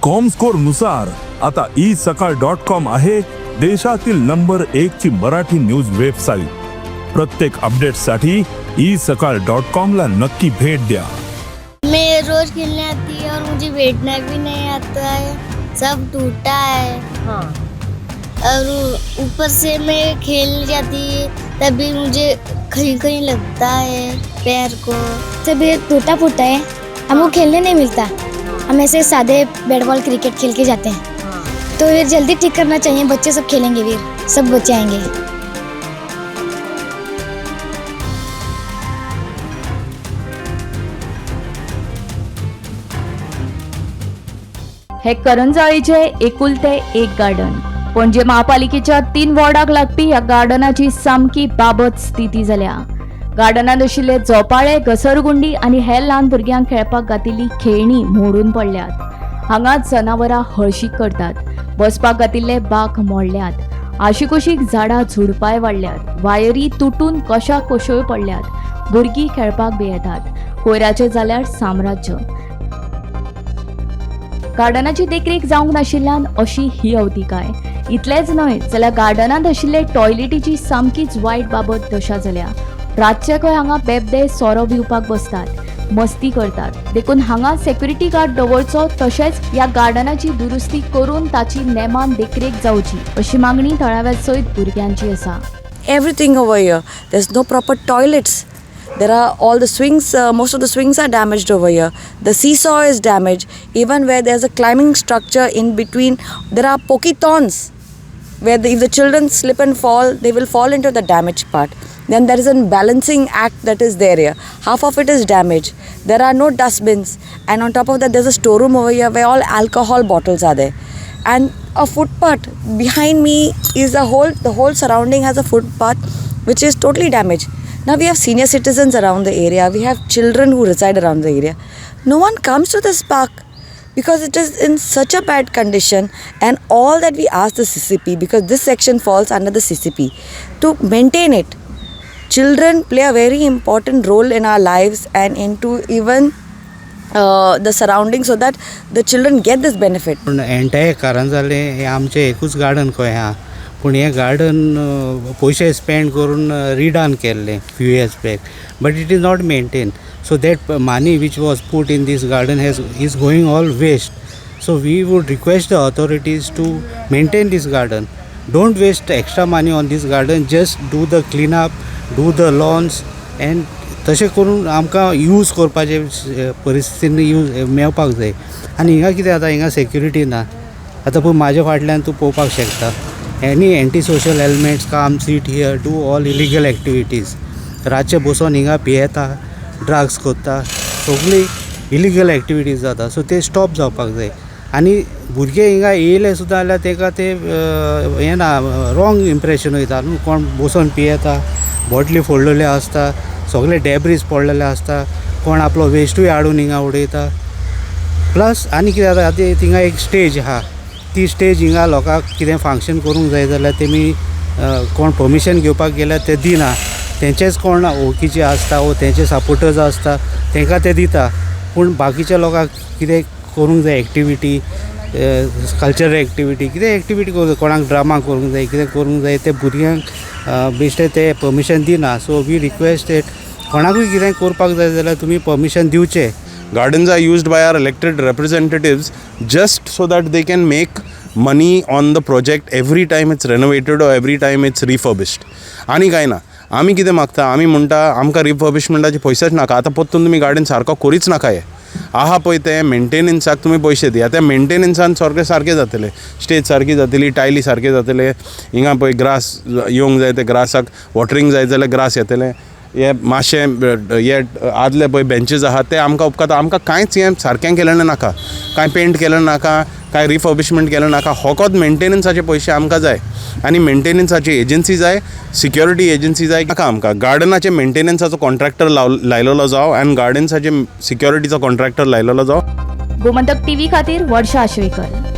Comscore नुसार आता E सकाळ डॉट कॉम आहे देशातील नंबर एक ची मराठी न्यूज वेबसाईट. प्रत्येक अपडेटसाठी ई सकाळ डॉट कॉम ला नक्की भेट द्या. मैं रोज खेलने आती है और मुझे बैठना भी नहीं आता है, सब टूटा है। और ऊपर से मैं खेलने जाती है तभी मुझे कहीं कहीं लगता है पैर को। सब ये टूटा फूटा है, हमको खेलने नहीं मिलता। हम ऐसे सादे बैट बॉल, क्रिकेट खेल के जाते हैं, तो ये जल्दी ठीक करना चाहिए। बच्चे सब खेलेंगे, फिर सब बच्चे आएंगे। हे करंजाळीचे एकुलते एक गार्डन. पणजे महापालिकेच्या 3 वॉर्डाक लागपी ह्या गार्डनाची सामकी बाबत स्थिती जाल्या. गार्डनांत आशिल्ले झोपाळे, घसरगुंडी आनी हेर ल्हान भुरग्यांक खेळपाक घातिल्ली खेळणी मोडून पडल्यात. हांगा जनावरां हळशीक करतात. बसपाक घातिल्ले बाक मोडल्यात. आशिकुशीक झाडां झुडपाय वाडल्यात. वायरी तुटून कशा कश्योय पडल्यात. भुरगीं खेळपाक भियेतात. कोयराचें जाल्यार साम्राज्य. गार्डनाची देखरेख जावंक नाशिल्ल्यान अशी ही अवतिकाय. इतलेंच न्हय जाल्यार गार्डनांत आशिल्ले टॉयलेटीची सामकीच वायट बाबत दशा जाल्या. रातचे खंय हांगा बेबदे सोरो पिवपाक बसतात, मस्ती करतात. देखून हांगा सेक्युरिटी गार्ड दवरचो, तशेंच ह्या गार्डनाची दुरुस्ती करून ताची नेमान देखरेख जावची अशी मागणी थळाव्या सयत भुरग्यांची आसा. Everything over here. There's no proper toilets. There are all the swings, most of the swings are damaged over here. The seesaw is damaged. Even where there's a climbing structure in between, there are pokey thorns where if the children slip and fall, they will fall into the damaged part. Then there is a balancing act that is there here. Half of it is damaged. There are no dustbins. And on top of that, there's a storeroom over here where all alcohol bottles are there. And a footpath behind me is the whole surrounding has a footpath which is totally damaged. Now we have senior citizens around the area, we have children who reside around the area. No one comes to this park because it is in such a bad condition, and all that we ask the CCP, because this section falls under the CCP, to maintain it. Children play a very important role in our lives and into even the surroundings, so that the children get this benefit. पूण entire कारंजाले हें आमचें एकूच garden खंय आहा, पूण हें garden पयशे spend करून रिडन केल्लें few years back, but it is not maintain, so that money which was put in this garden has is going all waste. So we would request the authorities to maintain this garden. Don't waste extra money on this garden, just do the clean up, do the lawns, and तशें करून आमकां use करपाचे परिस्थितीन use मेळपाक जाय. आनी हिंगा कितें जाता, हिंगा सेक्युरिटी ना. आतां पळय म्हाज्या फाटल्यान तूं पळोवपाक शकता, any anti social elements come, sit here, do all illegal activities. रातचे बसोन हिंगा पियेता, ड्रग्स करता, सगळी इलिगल एक्टिविटीज जाता. सो ते स्टॉप जावपाक जाय. आनी भुरगे हिंगा येयले सुद्दां जाल्यार तांकां ते हें ना, रॉंग इम्प्रेशन वयता न्हू. कोण बसोन पियेता, बॉटली फोडलेल्यो आसता, सगळे डेब्रीज पडलेले आसता, कोण आपलो वेस्टूय हाडून हिंगा उडयता. प्लस आनी कितें जाता, आतां थिंगा एक स्टेज आहा, ती स्टेज हिंगा लोकांक कितें फंक्शन करूंक जाय जाल्यार तेमी कोण परमिशन घेवपाक गेल्यार ते दिना. तेंचेच कोण वळखीचे आसता वो तेंचे सपोर्टर्स आसता तांकां ते दिता, पूण बाकीच्या लोकांक कितें करूंक जाय एक्टिविटी, कल्चरल एक्टिविटी, कितें एक्टिविटी करूंक जाय, कोणाक ड्रामा करूंक जाय, कितें करूंक जाय, ते भुरग्यांक बेश्टे ते परमिशन दिना. सो we request that कोणाकूय कितें करपाक जाय जाल्यार तुमी परमिशन दिवचें. Gardens are used by our elected representatives just so that they can make money on the project every time it's renovated or every time it's refurbished. आनी कांय ना. आमी कितें मागता, आमी म्हणटा आमकां रिफर्बिशमेंटाचे पयशेच नाका. आतां परतून तुमी गार्डन सारको करीच नाका. हे आहा पळय तें मेंटेनन्साक तुमी पयशे दिया. त्या मेंटेनन्सान सारकें सारकें जातलें, स्टेज सारकी जातली, टायली सारके जातले. हिंगा पळय ग्रास येवंक जाय, ते ग्रासाक वॉटरींग जाय जाल्यार ग्रास येतलें. हे मातशें हे आदले पळय बेंचीस आहात ते आमकां उपकारता. आमकां कांयच हें सारकें केलें नाका, कांय पेंट केलें नाका, कांय रिफर्बिशमेंट केलें नाका. फकत मेंटेनन्साचे पयशे आमकां जाय आनी मेंटेनन्साची एजन्सी जाय, सिक्युरिटी एजन्सी जाय. नाका आमकां गार्डनाचे मेंटेनन्साचो कॉन्ट्रॅक्टर लायलेलो जावं आनी गार्डन्साचे सिक्युरिटीचो कॉन्ट्रॅक्टर लायलेलो जावं. गोमंतक टीव्ही खातीर वर्षा आश्वेकर.